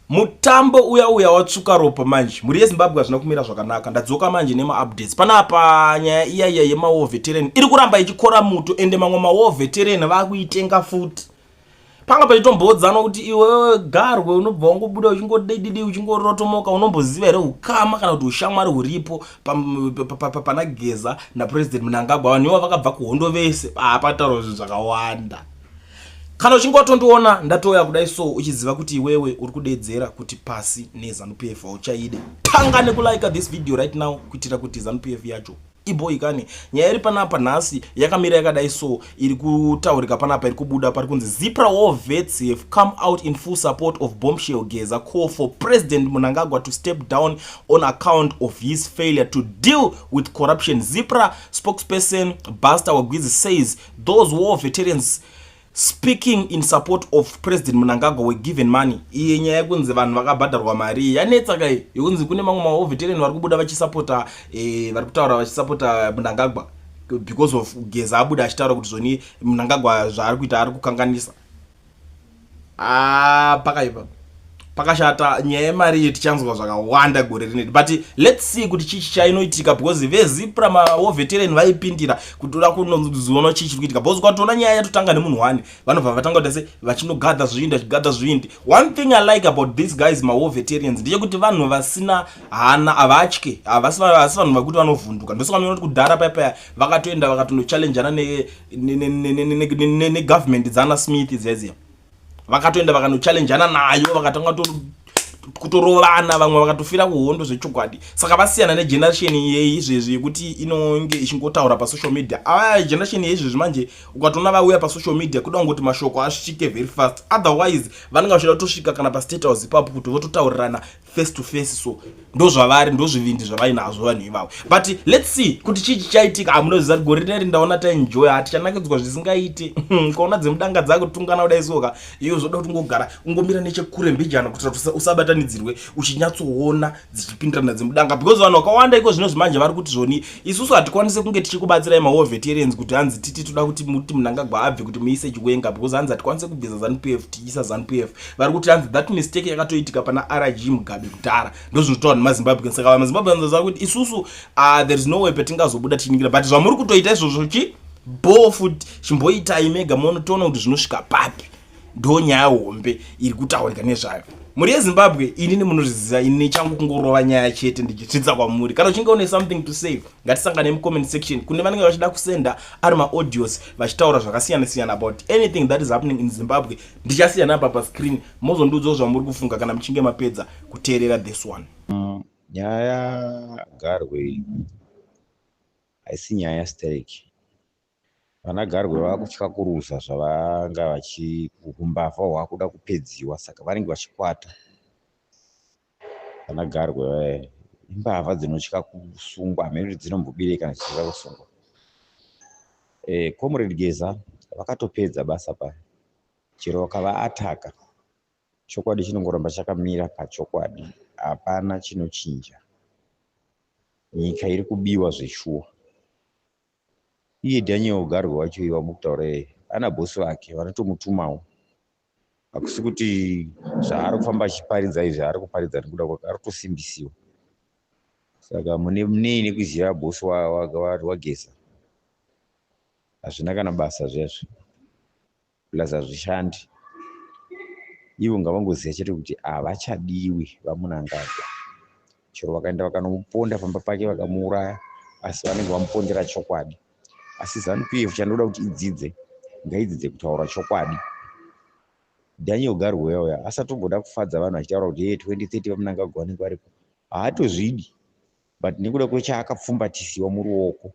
Mutambo uya uya watsvuka ropa manje. Mhuri yeZimbabwe, hazvina kumira zvakanaka. Ndadzoka manje nemaupdates panapa. Nyaya iya iya yemawar veteran iri kuramba ichikora muto, ende mamwe mawar veteran vakuitenga futi. Panga pachitombodzanwa kuti iwewe Garwe unobva wangobuda uchingodididi, uchingorotomoka, unomboziva here ukama kana kuti ushamwari huripo pana Geza naPresident Mnangagwa? Vanhu ivo vakabva kuhondo vese. Pataurwa zvinhu zvakawanda. Kana uchinge watondiona ndatouya kudai so, uchiziva kuti iwewe uri kudedzera kuti pasi neZANU PF hauchaide, tanga nekulike this video right now kuitira kuti ZANU PF yacho iboikane. Nyaya iri panapa nhasi yakamira yakadai so, iri kutaurika panapa, iri kubuda pari kunzi ZIPRA war vets have come out in full support of bombshell Geza call for President Mnangagwa to step down on account of his failure to deal with corruption. ZIPRA spokesperson Buster Wagwizi says those war veterans speaking in support of President Mnangagwa were given money. Iye nyaya yekunzi vanhu vakabhadharwa mari yanetsa kai, yekunzi kune mamwe mawar veteran vari kubuda vachisapota, vari kutaura vachisapota Mnangagwa because of Geza abuda achitaura kuti zvoni Mnangagwa zvaari kuita ari kukanganisa. Ah, pakaipa, pakashata. Nyaya yemari iyi tichanzwa zvakawanda gore rineri, but let's see kuti chii chainoitika, because veZIPRA mawar veteran vaipindira kuti uda kunozoona chii chiri kuitika, because ukatoona nyaya yatotanga nemunhu one, vanobva vatanga kuita se vachinogadha zvivindi, vachigadha zvivindi. One thing I like about these guys, mawar veterans, ndechekuti vanhu vasina hana, havatye, havasi vanhu vakuti vanovhunduka. Ndosaka munoona kuti kudhara paipaya vakatoenda vakatonochallenjana negovernment dzana Smith dziya dziya. Vakatoenda vakanochallenjana nayo, vakatanga kutorovana, vamwe vakatofira kuhondo zvechokwadi. Saka vasiyana negeneration yeizvezvi yekuti inonge ichingotaura pasocial media. Ava generation yeizvezvi manje, ukatoona vauya pasocial media, kuda kungoti mashoko asvike very fast, otherwise vanenge vachida kutosvika kana paState House ipapo kuti vototaurirana face to face. So ndo zvavari, ndo zvivindi zvavainazvo vanhu ivavo. But let's see kuti chii chichaitika. Hamunoziva kuti gore rineri ndaona taenjoya, hatichanakidzwa zvisingaiti. Ukaona dzemudanga dzakutungana kudai soka, iyo zvoda kuti ungogara ungomira nechekure mbijana kuitira kuti usabatanidzirwe, uchinyatsoona dzichipindirana dzemudanga, because vanhu vakawanda iko zvino zvimanje vari kuti zvoni isusu hatikwanisi kunge tichikubatsirai mawar veterans kuti hanzi titi toda kuti muti Mnangagwa abve kuti muise Chiwenga, because hanzi hatikwanisi kubvisa ZANU PF tichiisa ZANU PF. Vari kuti hanzi that mistake yakatoitika pana RG Mugabe kudhara. Ndo zvinotaura nemaZimbabwe. Saka maZimbabwe vari kuti isusu, there is no way petingazobuda tichiningira, but zvamuri kutoita izvozvo chi bo futi chimboitai mega munotoona kuti zvinosvika papi. Ndo nyaya hombe iri kutaurika nezvayo, mhuri yeZimbabwe. Inini munozviziva, ini changu kungorova nyaya chete ndichisvitsa kwamuri. Kana uchinge une something to say, ngatisangane mucomment section. Kune vanenge vachida kusenda ari maaudios vachitaura zvakasiyana siyana about anything that is happening in Zimbabwe, ndichasiyana apa pascreen, mozondiudzawo zvamuri kufunga kana muchinge mapedza kuteerera this one. Nyaya Garwe haisi nyaya yastereki. Vana Garwe vakutya kuruza zvavanga vachi umbavha hwakuda kupedziwa, saka vanenge vachikwata. Vana Garwe vaya imbavha dzinotya kusungwa, hameno kuti dzinombobirei kana dzichida kusungwa. Comrade Geza vakatopedza basa paya. Chero vakavaataka, chokwadi chinongoramba chakamira pachokwadi, hapana chinochinja. Nyika iri kubiwa zveshuwa. Iye Daniel Garwe wacho iye wamukutaura iyeye ana bhosi vake vanotomutumawo. Hakusi kuti zvaari kufamba achiparidza izvi ari kuparidza nekuda kwake, ari kutosimbisiwa. Saka mune munei nekuziva bhosi waGeza? Hazvina kana basa zvezvo, plus hazvishandi. Ivo ngavangoziva chete kuti havachadiwi vaMnangagwa. Chero vakaenda vakanomuponda pamba pake vakamuuraya, asi vanenge vamupondera chokwadi. Asi ZANU PF chandoda kuti idzidze, ngaidzidze kutaura chokwadi. Daniel Garwe uya uya asatomboda kufadza vanhu achitaura kuti ye 2030 vaMnangagwa vanenge varipo, haatozvidi, but nekuda kwechaakapfumbatisiwa muruoko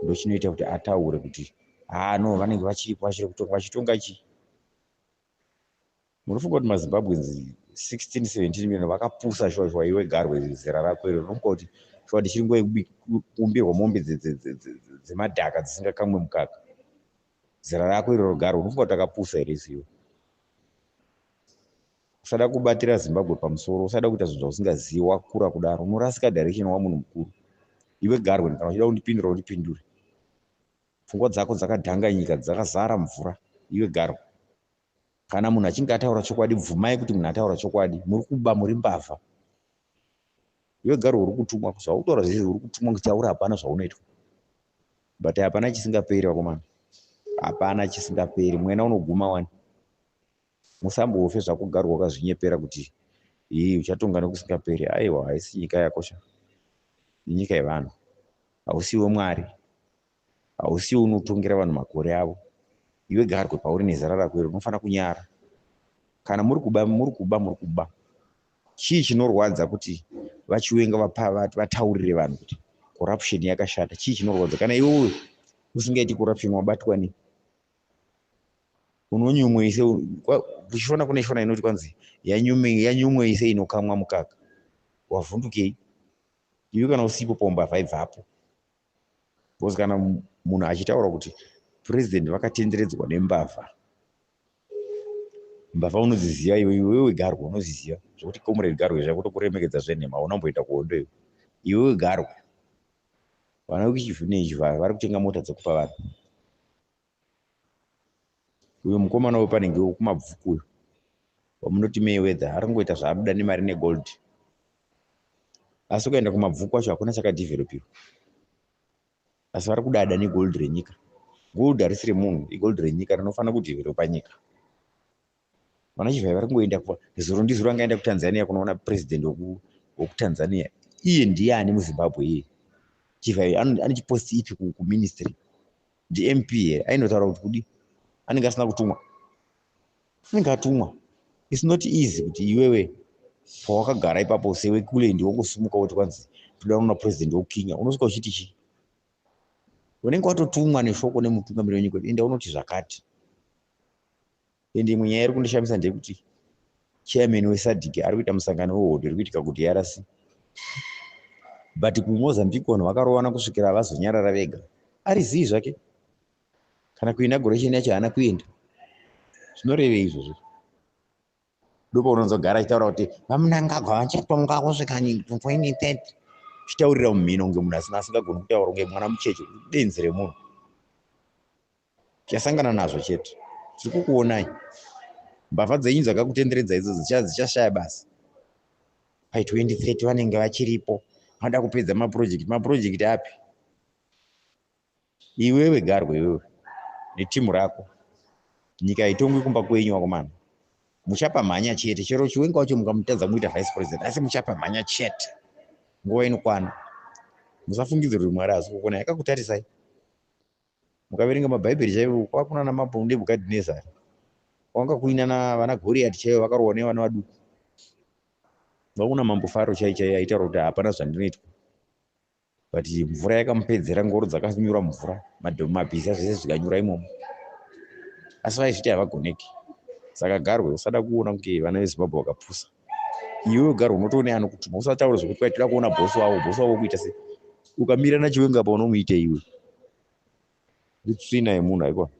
ndochinoita kuti ataure kuti haa no, vanenge vachiripo, vachiri kutonga. Vachitonga chii? Munofunga kuti maZimbabweans 16 17 million vakapusa shuwa shuwa? Iwe Garwe, zera rako iro rinofunga kuti shuwa tichiri nguva yekuumbirwa mombe dzemadhaka dzisingakamwe mukaka? Zera rako iroro, Garwe, unofunga kuti takapusa here isiwe? Usada kubatira Zimbabwe pamusoro, usada kuita zvinhu zvausingazivi. Wakura kudaro unorasika direction wamunhu mukuru. Iwe Garwe, kana uchida kundipindura, undipindure. Pfungwa dzako dzakadhanganyika, dzakazara mvura, iwe Garwe. Kana munhu achinge ataura chokwadi, bvumai kuti munhu ataura chokwadi. Muri kuba, muri mbavha. Iwe Garwe uri kutumwa, zvauri kutaura zvese uri kutumwa kutaura, hapana zvaunoitwa. But hapana chisingaperi, vakomana, hapana chisingaperi. Mwena unoguma wani. Musambofe zvako Garwe wakazvinyepera kuti ii uchatonga nekusingaperi. Aiwa, haisi nyika yako sha, inyika yevanhu. Hausiwe Mwari, hausiwe unotongera vanhu makore avo. Iwe Garwe, pauri nezera rako iro, unofanira kunyara. Kana muri kuba, muri kuba, muri kuba. Chii chinorwadza kuti VaChiwenga vataurire vanhu kuti corruption yakashata? Chii chinorwadza kana iwewe usingaiti corruption? Wabatwa nei? Unonyumweise kuchishona? Kune shona inoti kwanzi yanyumweise inokamwa mukaka. Wavhundukei iwe kana usipo paumbavha? Ibvapo, because kana munhu achitaura kuti purezidendi vakatenderedzwa nembavha, mbavha unodziziva iwe. Iwewe Garwe unoziziva zvokuti Comrade Garwe zvakutokuremekedza zvenhema. Haunamboenda kuhondo iwe. Iwewe Garwe, vana vekuchivhunezvi vari kutenga mota dzekupa vanhu. Uyo mukomana wepanenge wekuMabvuku uyo wamunoti Mayweather ari kungoita zvaanoda nemari negold, asi ukaenda kuMabvuku kwacho hakuna chakadhivheropiwa, asi vari kudada negold renyika. Gold harisi remunhu, igold renyika rinofanira kudhivheropa nyika. Vana Chivayo vari kungoenda. Zuro ndizuro angaenda kuTanzania kunoona purezidendi wekuTanzania. Iye ndiani muZimbabwe? Iye Chivayo ane chiposti ipi kuministry? NdiMP here? Ainotaura kuti kudi anenge asina kutumwa? Anenge atumwa. It's not easy kuti iwewe pawakagara ipapo sewe kule ndiwokusumuka kuti kwanzi toda kuona purezidendi wekuKenya. Unosvika uchiti chii? Unenge watotumwa neshoko nemutungamiri wenyika kuti enda unoti zvakati. Ende imwe nyaya iri kundishamisa ndeyekuti chairman weSADC ari kuita musangano wehondo iri kuitika kuDRC, but kuMozambique vanhu vakarovana kusvikira vazonyarara vega. Ari zii zvake, kana kuinauguration yacho haana kuenda. Zvinorevei izvozvo? Ndopaunozogara achitaura kuti VaMnangagwa vachatonga kusvika 2030, uchitaurira mumhino kunge munhu asina, asingagoni kutaura, kunge mwana mucheche. Benzi remunhu, tichasangana nazvo chete. Tiri kukuonai, mbavha dzenyu dzakakutenderedza idzodzo dzichashaya basa pai 2030. Vanenge vachiripo, vanoda kupedza mapurojekti. Mapurojekti api? Iwewe Garwe, iwewe netimu rako, nyika haitongwi kumba kwenyu, vakomana. Muchapa mhanya chete. Chero Chiwenga wacho mukamutadza muita vice president, asi muchapa mhanya chete. Nguva inokwana. Musafungidzira kuti Mwari haasi kukuonai, akakutarisai. Mukaverenga mabhaibheri chaivo, kwakuna namambo Nebhukadhinezari, kwanga kuina vana Goriyati chaivo, vakarohwa nevana vaduku. Vakuna mambo Faro chai chai aitaura kuti hapana zvandinoitwa, but mvura yakamupedzera, ngoro dzakanyura mvura, mabhiza zvese zvikanyura imomo, asi vaizviti havagoneki. Saka Garwe, usada kuona kunge vana veZimbabwe vakapusa. Iwewe Garwe unotoone anokutuma. Usataura zvekuti kwai toda kuona bhosi wavo. Bhosi wavo kuita sei? Ukamira naChiwenga pa unomuite iwe utsvina yemunhu. Haikona.